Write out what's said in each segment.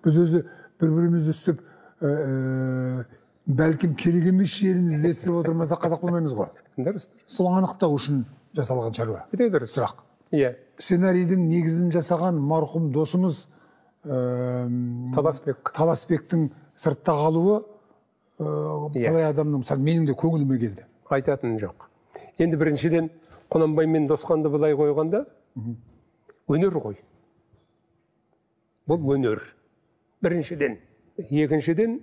Біз өзі бір-бірімізді үстіп, бәлкім керек емес жерін іздестіріп отырмаса қазақ болмаймыз ғой. Дұрыс, дұрыс. Бұл анықтау үшін жасалған шаруа. Өте дұрыс. Сұрақ. Иә. Сценарийдің негізін жасаған марқұм досымыз Таласбек. Таласбектің сыртта қалуы талай адамның, мысалы, менің де көңіліме келді. Айтатыным жоқ. Енді біріншіден Құнанбай мен Досқанды былай қойғанда өнер ғой. Бұл өнер. Біріншіден. Екіншіден,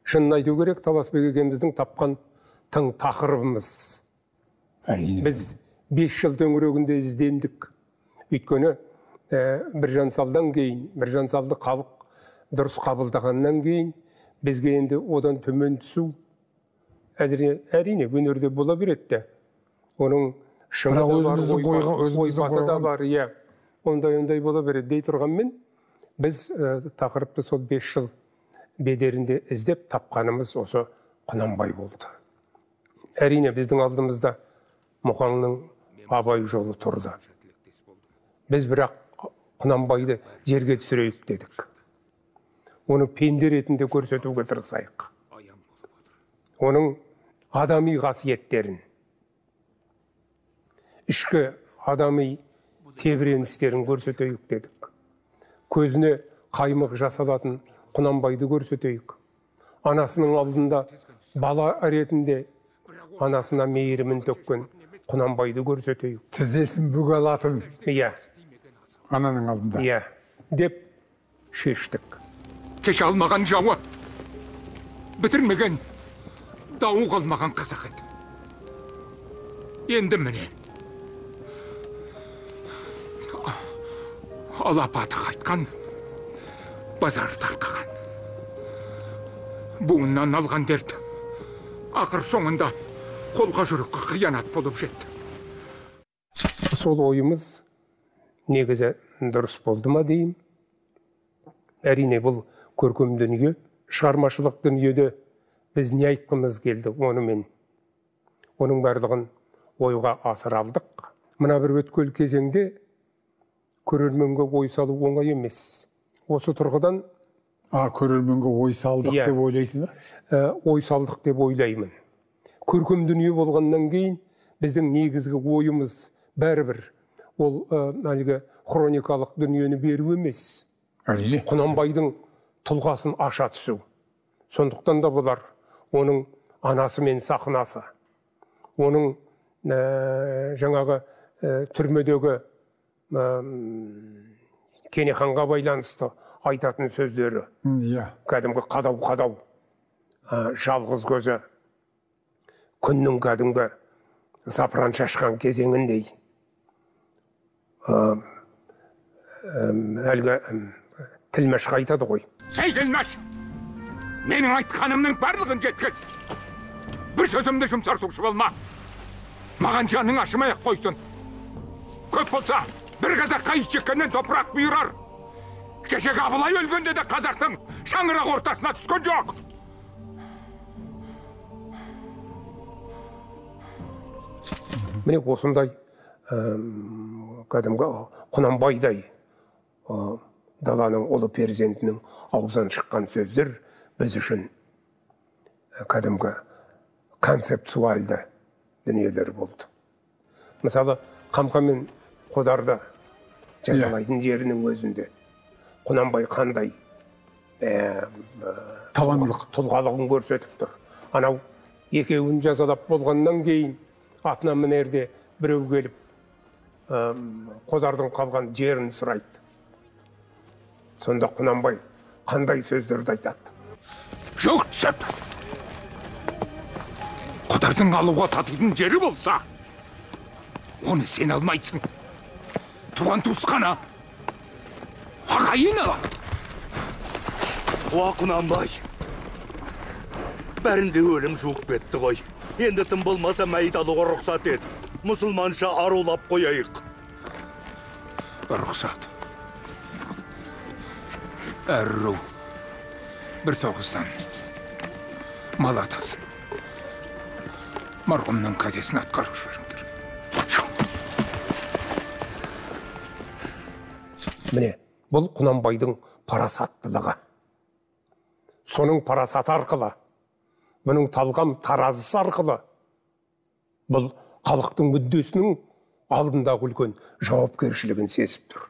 шынын айту керек, Таласбек екеуміздің тапқан тың тақырыбымыз. Әрине. Біз 5 жыл төңірегінде іздендік. Өйткені Біржан салдан кейін, Біржан салды халық дұрыс қабылдағаннан кейін бізге енді одан төмен түсу әрине өнерде бола береді де. Оның шыңы да бар, ойпаты да бар, иә. Ондай-ондай бола береді дей тұрғанмен, біз тақырыпты сол 5 жыл бедерінде іздеп тапқанымыз осы Құнанбай болды. Әрине біздің алдымызда Мұқаңның Абай жолы тұрды. Біз бірақ Құнанбайды жерге түсірейік дедік. Оны пенде ретінде көрсетуге тырысайық. Оның адами қасиеттерін, ішкі адами тебіреністерін көрсетейік дедік. Көзіне қаймық жасалатын Құнанбайды көрсетейік. Анасының алдында бала ретінде анасына мейірімін төккен Құнанбайды көрсетейік. Тізесін бүге алатын. Иә. Ананың алдында. Иә, деп шештік. Кеше алмаған жауы, бітірмеген дауы қалмаған қазақ еді. Енді міне, алапаты қайтқан, базары тарқаған. Буыннан алған дерт ақыр соңында қолға жүрекке қиянат болып жетті. Сол ойымыз негізі дұрыс болды ма деймін. Әрине бұл көркем дүние, шығармашылық дүниеде біз не айтқымыз келді онымен. Оның барлығын ойға асыра алдық. Мына бір өткел кезеңде көрерменге ой салу оңай емес. Осы тұрғыдан көрерменге ой салдық деп ойлайсың ба? Ой салдық деп ойлаймын. Көркем дүние болғаннан кейін біздің негізгі ойымыз бәрібір ол әлгі хроникалық дүниені беру емес. Әрине. Құнанбайдың тұлғасын аша түсу. Сондықтан да бұлар оның анасы мен сахнасы, оның жаңағы түрмедегі Кенеханға байланысты айтатын сөздері. Кәдімгі қадау-қадау, жалғыз көзі күннің кәдімгі запыран шашқан кезеңіндей. Әлгі тілмәшқа айтады ғой. Ей, тілмәш! Менің айтқанымның барлығын жеткіз. Бір сөзімді жұмсартушы болма. Маған жаның ашымай ақ қойсын. Көп болса, бір қазаққа ит жеккеннен топырақ бұйырар. Кешегі Абылай өлгенде де қазақтың шаңырақ ортасына түскен жоқ. Міне осындай кәдімгі Құнанбайдай даланың ұлы перзентінің аузынан шыққан сөздер біз үшін кәдімгі концептуалды дүниелер болды. Мысалы, Қамқа мен Қодарды жазалайтын жерінің өзінде Құнанбай қандай табандылық тұлғалығын көрсетіп тұр. Анау екеуін жазалап болғаннан кейін атына мінерде біреу келіп Қодардың қалған жерін сұрайды. Сонда Құнанбай қандай сөздерді айтады? Жоқ түсіп, Қодардың алуға татитын жері болса, оны сен алмайсың. Туған туысқаны, ағайын алады. Уа, Құнанбай, бәрінде өлім жуық бетті ғой. Енді тым болмаса мәйіт алуға рұқсат ет. Мұсылманша арулап қояйық. Рұқсат. Әр ру бір тоғыздан мал атасын. Марқұмның кәдесін атқарып жіберіңдер. Міне, бұл Құнанбайдың парасаттылығы. Соның парасаты арқылы, бұның талғам таразысы арқылы бұл халықтың мүддесінің алдындағы үлкен жауапкершілігін сезіп тұр.